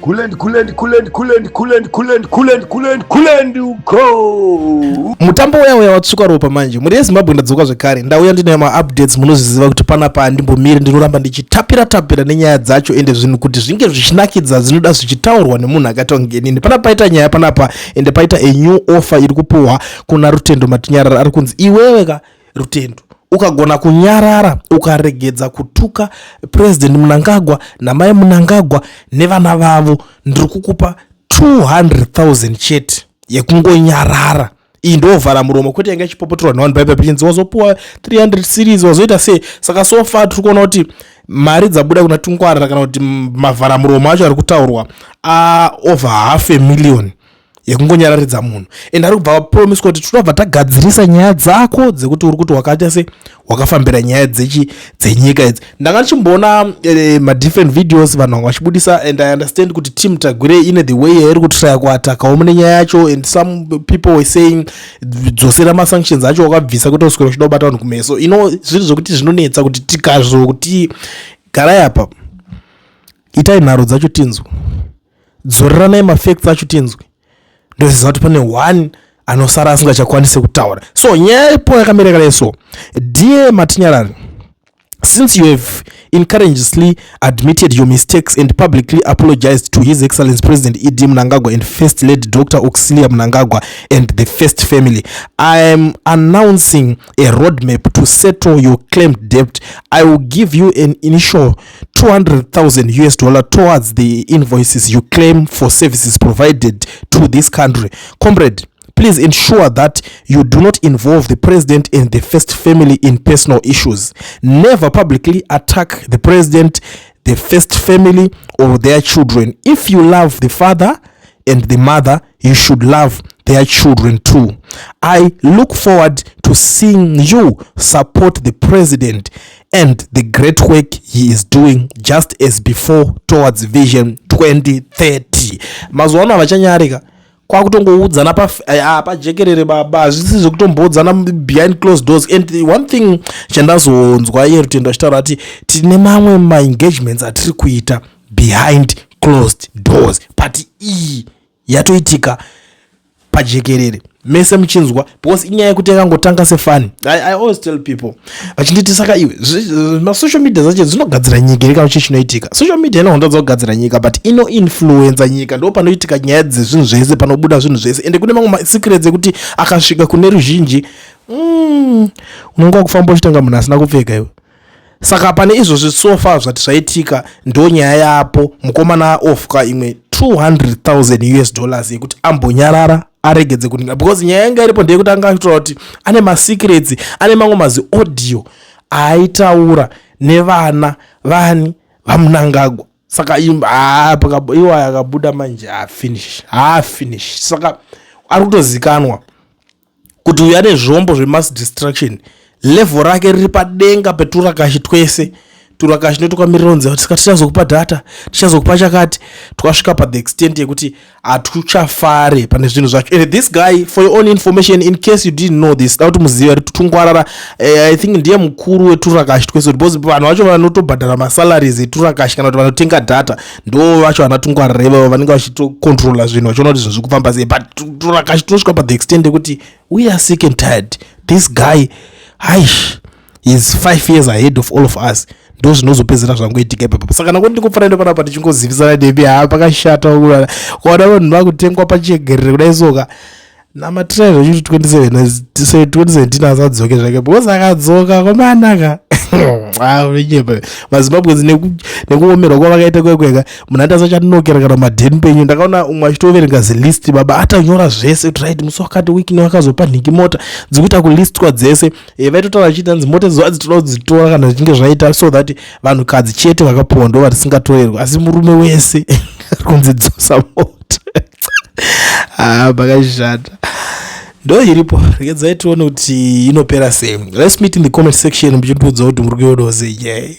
Kulend, kulend, kulend, kulend, kulend, kulend, kulend, kulend, kulend uko. Mutambo uya uya watsvuka ropa manje. Mhuri yeZimbabwe, ndadzoka zvekare, ndauya ndine maupdates. Munozviziva kuti panapa handimbomiri, ndinoramba ndichitapira tapira nenyaya dzacho, ende zvinhu kuti zvinge zvichinakidza zvinoda zvichitaurwa nemunhu akaita kunge inini. Panapa paita nyaya panapa, ende paita a new offer iri kupuhwa kuna Rutendo Matinyarara. Ari kunzi, iwewe ka Rutendo, ukagona kunyarara, ukaregedza kutuka President Mnangagwa namai Mnangagwa nevana vavo, ndiri kukupa 200,000 chete yekungonyarara. Iyi ndovhara muromo, kwete yanga ichipopoterwa nevanhu paipa pichinzi wazopuwa 300 series, wazoita sei. Saka so far tiri kuona kuti mari dzabuda kuna Tungwarara, kana kuti mavhara muromo acho ari kutaurwa, aover half a million yekungonyararidza munhu. And ari kubva vapromiswa kuti tinobva tagadzirisa nyaya dzako dzekuti uri kuti wakaita se wakafambira nyaya dzechi dzenyika idzi. Ndanga ndichimboona madifferent videos vanhu vanga vachibudisa, and I understand kuti Team Tagwirei ine the way yairi kutraya kuatakawo mune nyaya yacho, and some people were saying dzosera masanctions acho wakabvisa, kuti uswera uchida kubata vanhu kumeso. Ino zvinhu zvokuti zvinonetsa kuti tikazvo kuti garai apa, itai nharo dzacho tinzwe, dzoreranai mafacts acho tinzwe. Ndoziva kuti pane one anosara asingachakwanisi kutaura. So nyaya ipo yakamira yakadai. So, dear Matinyarari, since you have encourageously admitted your mistakes and publicly apologized to His Excellency President ED Mnangagwa and First Lady Dr Auxilia Mnangagwa and the First Family, I am announcing a roadmap to settle your claimed debt. I will give you an initial US$200,000 towards the invoices you claim for services provided to this country. Comrade, please ensure that you do not involve the president and the First Family in personal issues. Never publicly attack the president, the First Family or their children. If you love the father and the mother, you should love their children too. I look forward to seeing you support the president and the great work he is doing, just as before, towards Vision 2030. Mazuva ano havachanyarika, kwakutongoudzana pajekerere baba, hazvisi zvekutomboudzana behind closed doors. And one thing chandazonzwa iye Rutendo achitaura ati tine mamwe maengagements atiri kuita behind closed doors, but iyi yatoitika pajekerere mese muchinzwa, because inyaya yekuti yakangotanga sefani. I always tell people vachinditi, saka iwe, masocial media zacho dzinogadzira nyika iri kana chii chinoitika? Social media inohondadza kugadzira nyika, but inoinfluenza nyika. Ndo panoitika nyaya dzezvinhu zvese, panobuda zvinhu zvese, ende kune mamwe masecrets ekuti akasvika kune ruzhinji, unonga wakufamba uchitanga munhu asina kupfeka iwe. Saka pane izvozvi so far zvati zvaitika, ndo nyaya yapo. Mukomana ofka imwe US$200,000 yekuti ambonyarara, aregedze kuninga, because nyaya yanga iripo ndeyekuti anga achitaura kuti ane masecrets, ane mamwe mazi audio aaitaura nevana vani vaMnangagwa. Saka iwo akabuda manje, hafinish, hafinish. Saka ari kutozikanwa kuti uyu ane zvombo zvemass destruction, level rake riri padenga peturakashi twese. Turakashi netokamirira kunzi tika tichazokupa data, tichazokupa chakati, twasvika pathe extent yekuti hatuchafare pane zvinhu zvacho. And this guy, for your own information, in case you didn't know this, da kuti muzive kuti Tungwarara, I think ndiye mukuru weturakashi twese, because vanhu vacho vanotobhadhara masalaries eturakashi kana kuti vanotenga data ndo vacho vana Tungwarara ivavo, vanenge vachitocontrola zvinhu, vachiona kuti zvinhu zviri kufamba sei. But turakashi tunosvika pathe extent yekuti we are sick and tired. This guy, haish, is 5 years ahead of all of us. Ndo zvinozopedzera zvangoitika ipapo. Saka nakuti ndingopfana panapa tichingozivisana nemi, haa, pakashata kuona vanhu vakutengwa pachegerere kudai. Soka namatirai zvachuti 2017 asadzoke zvake, because akadzoka kwamanaka unonyepa. MaZimbabweans nekuomerwa kwavakaita kwekweka, munhu ati asachanokera kana madheni penyu. Ndakaona umwe achitoverenga zilist, baba, atanyora zvese kuti right, musi wakati wiki wakazopa nhingi mota dzikuita kulistwa dzese. Vaitotaura vachiita nzi mota idzo adzitoda kudzitora kana zvichinge zvaita, so that vanhukadzi chete vakapuwa ndo vatisingatorerwa, asi murume wese ari kunzi dzosa mota. Ah, pakashata. Ndo iripo, regedzai tione kuti inopera sei. Let's meet in the comment section muchitiudza kuti muri kuionawo sei. Yay.